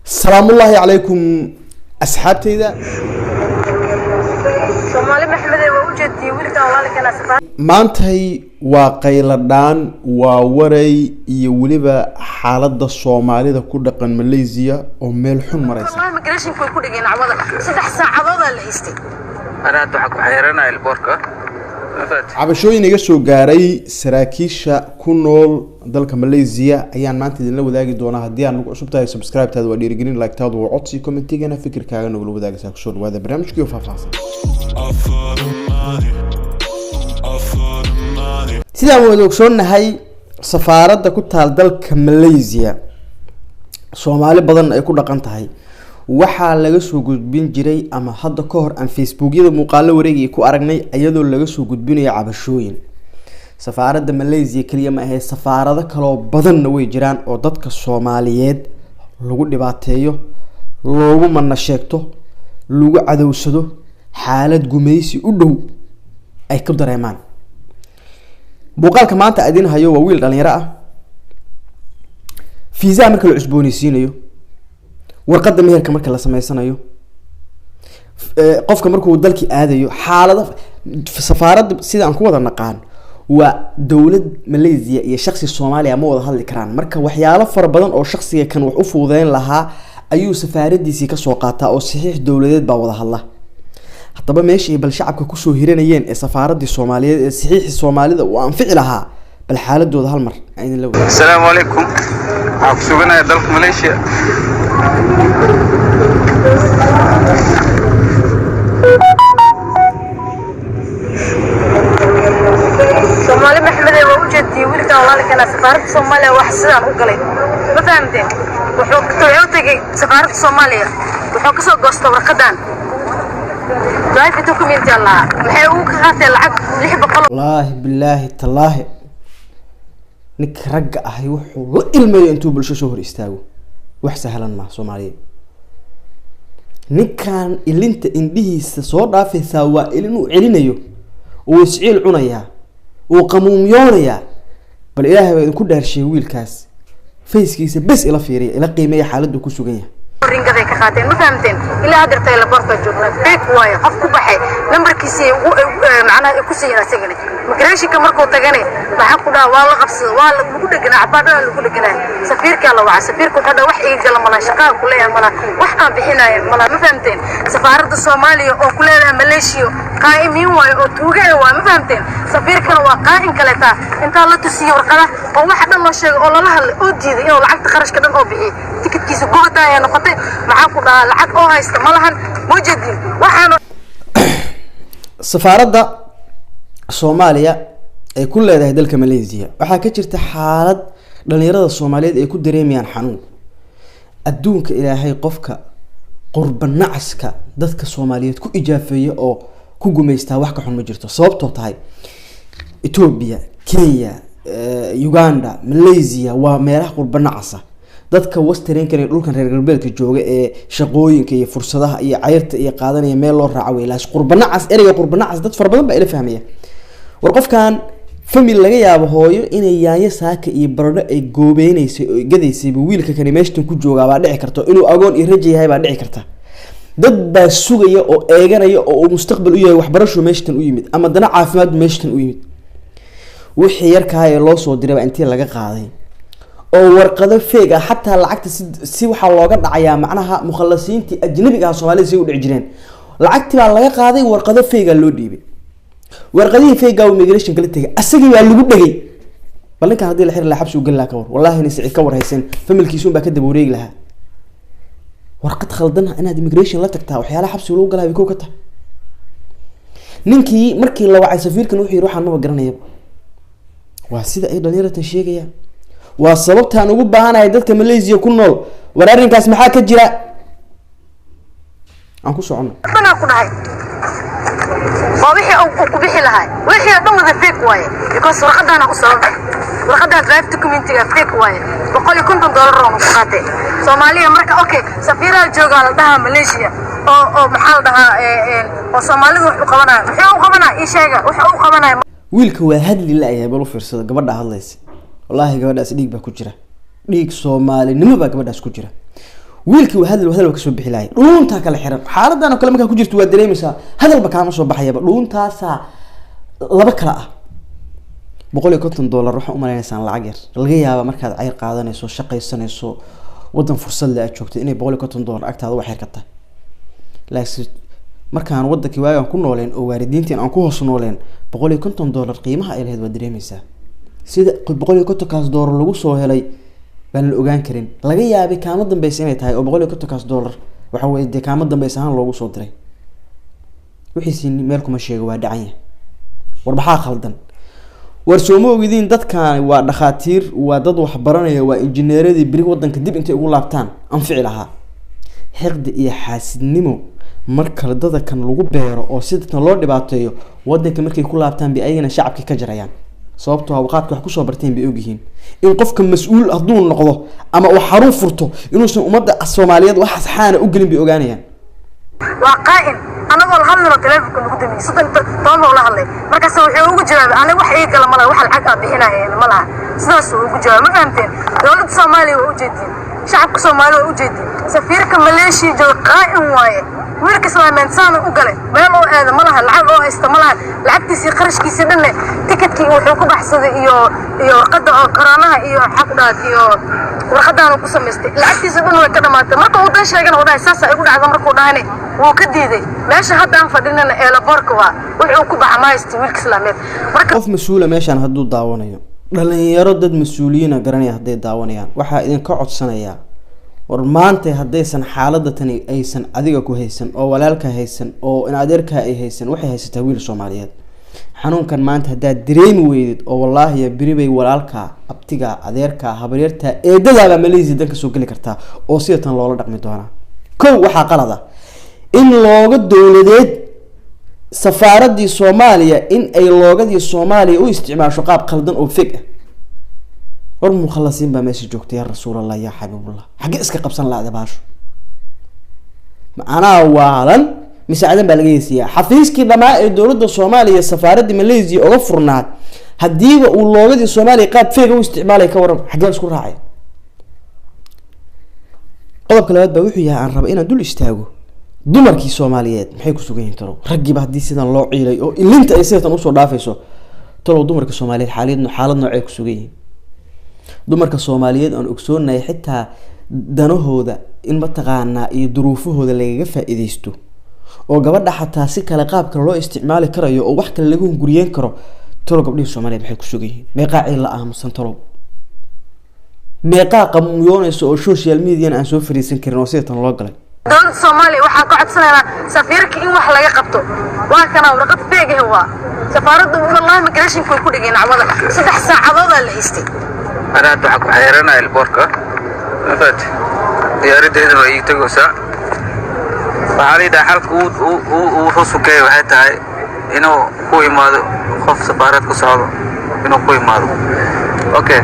Salaamullaahi calaykum asxaabtayda. Soomaali Maxmedey, waa ujeediyey wiilkan walaalkana safaar. Maantay waa qayladhaan, waa waray iyo weliba xaaladda Soomaalida ku dhaqan Malaysia oo meel xun maraysa. Wallahi immigrationka way ku dhigeen cawada, 3 saacadoodaa la haystay. Ana hadda waxaa ku xeeranaya airportka, ma fahamtay? Cabashooyin iga soo gaaray saraakiisha ku nool dalka Malaysia ayaan maanta idinla wadaagi doonaa. Haddii aad nagu cusub tahay, subscribe-taada waa dhiirigelin, like-taadu waa codsi, commentigana fikirkaaga nagula wadaagaysaa. Kusoo dhawaada barnaamijkii faahfaahsan. All for the money. All for the money. Sidaan wada ogsoonnahay, safaaradda ku taal dalka Malaysia, Soomaali badan ay ku dhaqan tahay, waxaa laga soo gudbin jiray ama hadda ka hor aan Facebookyada muuqaalo wareegaya ku aragnay iyadoo laga soo gudbinayo cabashooyin. Safaaradda Malaysia keliya ma ahee, safaarado kaloo badanna way jiraan oo dadka Soomaaliyeed lagu dhibaateeyo, loogu mana sheegto, lagu cadowsado, xaalad gumaysi u dhow ay ku dareemaan. Muuqaalka maanta idin hayo waa wiil dhalinyaro ah. Fiisaha marka la cusbooneysiinayo, warqadda meherka marka la sameysanayo, qofka markuu dalki aadayo, xaalado safaaradda sida aan ku wada naqaan waa dowlad Malaysia iyo shaksi Soomaaliya ma wada hadli karaan. Marka waxyaalo fara badan oo shaksiga kan wax u fududeyn lahaa ayuu safaaradiisii kasoo qaataa oo saxiix dowladeed baa wada hadla. Haddaba meeshii bal shacabka kusoo hiranayeen ee safaaradii Soomaaliyeed ee saxiixii Soomaalida uu anfici lahaa, bal xaaladooda hal mar aan idin la wadaag. Asalaamu calaykum. Waxaa ku suganaya dalka Malaysia. Soomaali Maxmedey, waa ujeediyey wiilkan walaalkana safaaradda Soomaaliya wax sidaan u galay, ma fahamteen? Wuxuu tegey safaaradda Soomaaliya, wuxuu kasoo goostay warqadan drive document lahaa. Maxay ugu ka qaateen lacag 600? Wallaahi, bilaahi, tallaahi, ninka ragga ahi wuxuu la ilmayo intuu bulsho soo hor istaago wax sahlan maa. Soomaaliyeed, ninkan ilinta indhihiisa soo dhaafaysaa waa ilin uu celinayo, uu isciil cunayaa, uu qamuumyoonayaa. Bal Ilaahay baa idinku dhaarsheeyay, wiilkaas fayskiisa bes ila fiiriya, ila qiimeeya xaaladdu ku sugan yahay. Ringaday ka qaateen, ma fahamteen? Ilaa hadda airportka joognaa. Fake waaye. Qof ku baxay nambarkiisii macnaha ay ku siiyeen asagana. Immigrationka markuu tagane, maxaa ku dhaha, waa la qabsada, waa lagu dheganaa, cabaadhana lagu dheganaa. Safiirkaa la wacay. Safiirka wuxuu dhaha wax iga gala malaha, shaqaa ku leeyahay malaha, wax aan bixinaayo malaha, ma fahamteen? Safaaradda Soomaaliya oo ku leedahay Malaysia qaa'imiin waayo oo tuuge ah waayo, ma fahamteen? Safiirkana waa qaa'in kaleeta. Intaa la tusiyo warqada oo waxa dhan loo sheegay oo lala hadlay oo diiday inuu lacagta qarashka dhan oo bixiyo, tikidkiisa gubata ayaa noqotay. Maxaa ku dhahaa, lacag oo haysta ma lahan mujedin waxaana. Safaaradda Soomaaliya ay ku leedahay dalka Malaysia waxaa ka jirta xaalad dhalinyarada Soomaaliyeed ay ku dareemayaan xanuun. Adduunka Ilaahay qofka qurba nacaska dadka Soomaaliyeed ku ijaafeeya oo ku gumaystaa wax ka xun ma jirto. Sababtoo tahay, Ethiopia, Kenya, Uganda, Malaysia waa meelaha qurba nacasa. Dadka westernkan iyo dhulkan reer galbeedka jooga ee shaqooyinka iyo fursadaha iyo cayrta iyo qaadanaya meel loo raaco weylaas qurba nacas. Ereyga qurba nacas dad fara badan baa ila fahmaya. War qofkan family laga yaabo hooyo inay yaanyo saaka iyo baradho ay goobeynaysay oo gadaysayba wiilka kani meeshtan ku joogaa baa dhici karta. Inuu agoon iyo raja yahay baa dhici karta. Dad baa sugaya oo eeganaya oo uu mustaqbal u yahay, waxbarashu meeshtan u yimid ama dana caafimaad meeshtan u yimid. Wixii yarkaa ee loo soo diray baa intii laga qaaday oo warqado fake ah, xataa lacagta si waxaa looga dhacayaa macnaha mukhalasiintii ajnabiga ah Soomaalida si u dhici jireen. Lacagtii baa laga qaaday, warqado fake ah loo dhiibay. Warqadihii fake ah immigration kala tegay, asagii baa lagu dhegay. Bal ninkan haddii la xiri lahaa, xabsi u geli lahaa, ka war? Wallahi nin sicid ka war haysan, familkiisun baa ka daba wareegi lahaa. Warqad khaldan inaad immigration la tagtaa waxyaalaha xabsiga lagu galaa bay kow ka tahay. Ninkii markii la wacay safiirkan wuxuu yidhi waxaan maba garanayaba. Waa sida ay dhalinyaratan sheegayaan, waa sababtaan ugu baahanahay dadka Malaysia ku nool. War arrinkaas maxaa ka jira? Aan ku socono. Dhanaa ku dhahay waa wixii uu ku bixi lahaa, wixii oo dhan wada fake waaye, because warqadaana u sababay. Warqadan drive documentiga fake waaye, $150 oo ku qaatay Soomaaliya. Marka okay, safiiraha joogaa la dhahaa Malaysia oo maxaa la dhahaa oo Soomaalidu wax u qabanaya, muxuu u qabanaya? Ii sheega waxa uu qabanaya. Wiilka waa hadli la-yahay. Bal u fiirsada gabadha hadlaysa. Wallaahi gabadhaas dhiig baa ku jira, dhiig Soomaalinimo baa gabadhaas ku jira. Wiilkii waa hadal, hadalba kasoo bixi lahay, dhuuntaa kala xiran. Xaaladan oo kale markaa ku jirto waa dareemaysaa, hadalba kaama soo baxayaba, dhuuntaasaa laba kala ah. $150 waxaa umaleynaysaan lacag yar. Laga yaaba markaad cayr qaadanayso, shaqaysanayso, wadan fursad le aad joogto, inay $150 agtaada wax yar ka tahay. Laakiin markaan wadankii waagaan ku nooleen oo waalidiintiin aan ku hoos nooleen, $150 qiimaha ay lahayd waa dareemeysaa. Sida $150-kaas lagu soo helay baan la ogaan karin. Laga yaabay kaama dambeysa inay tahay oo $150-kaas waxa weye dee kaama dambeys ahaan loogu soo diray. Wixiisi meel kuma sheego, waa dhacan yahay. War maxaa khaldan? War sooma ogidiin dadkaani waa dhakhaatiir, waa dad wax baranaya, waa injineeradii beri wadanka dib intay ugu laabtaan anfici lahaa. Xiqdi iyo xaasidnimo marka dada kan lagu beero oo si dadkan loo dhibaateeyo, wadanka markay ku laabtaan bay ayagana shacabkii ka jarayaan, sababtoo ah waqaadka wax kusoo barteen bay ogyihiin in qofka mas-uul hadduu noqdo ama uu xarun furto inuusan ummadda Soomaaliyeed wax asxaana u gelin bay ogaanayaan. Waa qaa'in. Anagoo la hadlayno teleefonka nagu damiyey, 30 oo la hadlay. Markaas wuxuu ugu jawaabay, aniga wax ii gala malaha, wax lacag aa bixinayeen ma laha. Sidaas uu ugu jawaabay. Ma fahamteen? Dowladda Soomaaliya waa ujeediin, shacabka Soomaaliya waa ujeediin. Safiirka Maleeshiya jooga qaa'in waaye. Wiilka islaameed saana u galay, meel oo aada ma laha, lacag oo haysta ma laha. Lacagtiisii qarashkiisii dhanne tikidkii wuxuu ku baxsaday iyo warqadda oo koronaha iyo maxaa ku dhahaad iyo warqadaanu ku samaystay. Lacagtiisa dhan way ka dhamaatay. Marka uu dan sheegana uu dhahay saasaa igu dhacda, markuu dhahane wuu ka diiday. Meesha hadda aan fadhinana eelaboorka waa wuxuu ku baxa ma haysta wiilka islaameed marka. Qof mas-uula meeshaan hadduu daawanayo, dhalinyaro dad mas-uuliyiina garanaya hadday daawanayaan, waxaa idinka codsanayaa, war maanta haddaysan xaaladda tani aysan adiga ku haysan oo walaalka haysan oo in adeerkaa ay haysan, waxay haysataa wiil Soomaaliyeed. Xanuunkan maanta haddaad dareemi weydid oo wallaahi beri bay walaalkaa, abtigaa, adeerkaa, habaryartaa, eedadaabaa Malaysia dan kasoo geli kartaa oo sida tan loola dhaqmi doonaa. Kow, waxaa qalada in looga dowladeed safaaradii Soomaaliya in ay loogadii Soomaaliya u isticmaasho qaab khaldan oo feg ah. War mukhalasiin baa meesha joogta. Yaa rasuulallah, yaa xabiibullah, xaggee iska qabsan laada baasho? Macnaha waalan mise cadan baa laga heysiyaa? Xafiiskii dhammaa ee dowladda Soomaaliya safaaradii Malaysia oga furnaa haddiiba uu loogadii Soomaaliya qaab feega u isticmaalaya, ka waran? Xaggee isku raacay? Qodobka labaad baa wuxuu yahay aan raba inaan dul istaago: dumarkii Soomaaliyeed maxay ku sugan yihiin talow? Raggiiba haddii sidan loo ciilay oo ilinta ay sidatan usoo dhaafayso, talow dumarka Soomaaliyeed xaalid xaalad noocay ku sugan yihiin? Dumarka Soomaaliyeed aan ogsoonahay xitaa danahooda in mataqaanaa iyo duruufahooda lagaga faa-iideysto oo gabadha xataa si kale qaab kale loo isticmaali karayo oo wax kale lagu hunguriyeyn karo, talow gabdhihii Soomaaliyeed maxay ku sugan yihiin? Meeqaa ciil la aamusan talow? Meeqaa qamuyoonaysa oo social mediana aan soo fariisan karin oo sidatan loo galay? Dowladda Soomaaliya waxaan ka codsanaynaa safiirka in wax laga qabto. Waa kana warqad feegah, waa safaaradda. Wallahi migrationka way ku dhigeen cawada, 3 saacadoodaa la haystay. Ana hadda waxaa ku xeeranaya elboorka, ma fahamtay? Diyaaraddeeda waa ii tegaysaa. Waxaa la yidhaha xalka uu wuxuu sukeeya waxay tahay inuu ku imaado qof safaarad ku socdo, inuu ku imaado. Okay,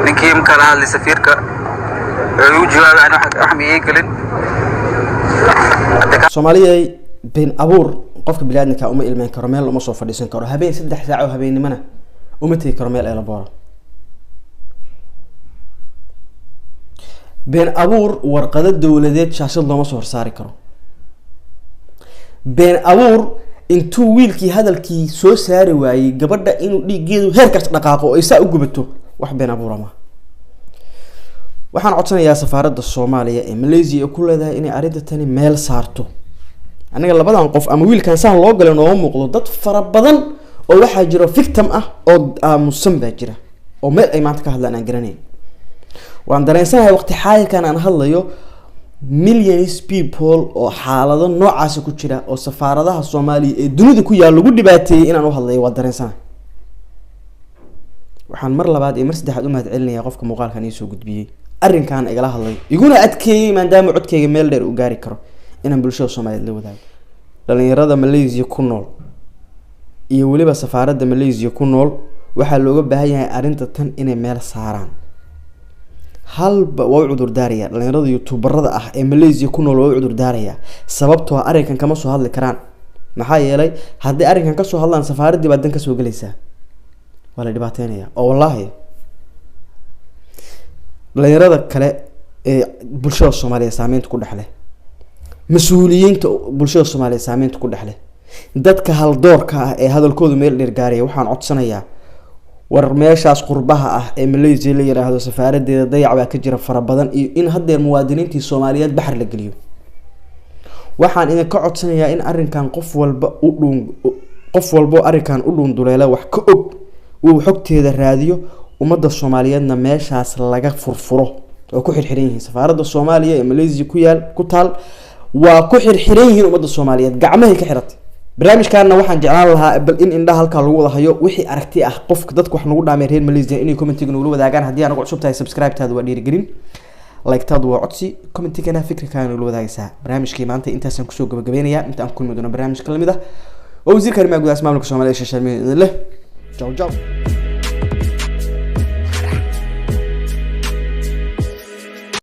ninkii markaa la hadlay safiirka wuxuu igu jawaabay, ani wax ma ii gelin. Hadda Soomaaliya been abuur qofka biniaadamka uma ilmeyn karo, meel uma soo fadhiisan karo habeen 3 saac oo habeennimana uma tegi karo meel eelaboora. Been abuur warqado dowladeed shaashad looma soo horsaari karo. Been abuur intuu wiilkii hadalkii soo saari waayey gabadha inuu dhiiggeedu heerkaas dhaqaaqo oo ay saa u gubato, wax been abuura ma. Waxaan codsanayaa safaaradda Soomaaliya ee Malaysia ay ku leedahay inay arrinta tani meel saarto. Aniga labadan qof ama wiilkan saan loo galay nooma muuqdo. Dad fara badan oo waxaa jiro victim ah oo aamusan baa jira oo meel ay maanta ka hadlaan aan garanayn. Waan dareensanahay waqti xaadirkan aan hadlayo millions people oo xaalado noocaasi ku jira oo safaaradaha Soomaaliya ee dunida ku yaal lagu dhibaateeyey inaan u hadlayo, waa dareensanahay. Waxaan mar labaad iyo mar saddexaad u mahad celinayaa qofka muuqaalkan iisoo gudbiyey, arrinkan igala hadlay, iguna adkeeyey, maadaama codkayga meel dheer uu gaari karo, inaan bulshada Soomaaliyeed la wadaago. Dhalinyarada Malaysia ku nool iyo weliba safaaradda Malaysia ku nool waxaa looga baahan yahay arrinta tan inay meel saaraan. Halba waa u cudur daaraya dhalinyarada youtuberada ah ee Malaysia ku nool, waa u cudur daaraya, sababtoo ah arrinkan kama soo hadli karaan. Maxaa yeelay hadday arrinkan kasoo hadlaan safaaraddii baa dan kasoo gelaysaa, waa la dhibaateynaya oo wallaahi. Dhalinyarada kale Ee bulshada Soomaaliya saameynta ku dhex leh, mas-uuliyiinta bulshada Soomaaliya saameynta ku dhex leh, dadka haldoorka ah ee hadalkoodu meel dheer gaaraya, waxaan codsanayaa, war meeshaas qurbaha ah ee Malaysia la yiraahdo safaaradeeda dayac baa ka jira fara badan, iyo in haddeer muwaadiniintii Soomaaliyeed baxar la geliyo. Waxaan idinka codsanayaa in arrinkan qof walba u dhuun, qof walbo arrinkan u dhuun duleela, wax ka og, uu xogteeda raadiyo, ummadda Soomaaliyeedna meeshaas laga furfuro oo ku xirxiran yihiin. Safaaradda Soomaaliya ee Malaysia ku yaal, ku taal, waa ku xirxiran yihiin ummadda Soomaaliyeed, gacmahay ka xiratay. Barnaamijkaana waxaan jeclaan lahaa bal in indhaha halkaa lagu wada hayo. Wixii aragti ah qofka dadka wax nagu dhaamay reer Malaysia inay commentiga nagula wadaagaan. Haddii aad nagu cusub tahay, subscribe-taadu waa dhiirigelin, like-taadu waa codsi, commentigana fikirkaaga nagula wadaagaysaa. Barnaamijkii maanta intaasaan kusoo gabagabeynaya. Inta aan ku kulmi doono barnaamijka lamid ah, oo wasiirka arrimaha gudaha maamulka Soomaaliya, sheeshalmiya idin leh, jaw jaw.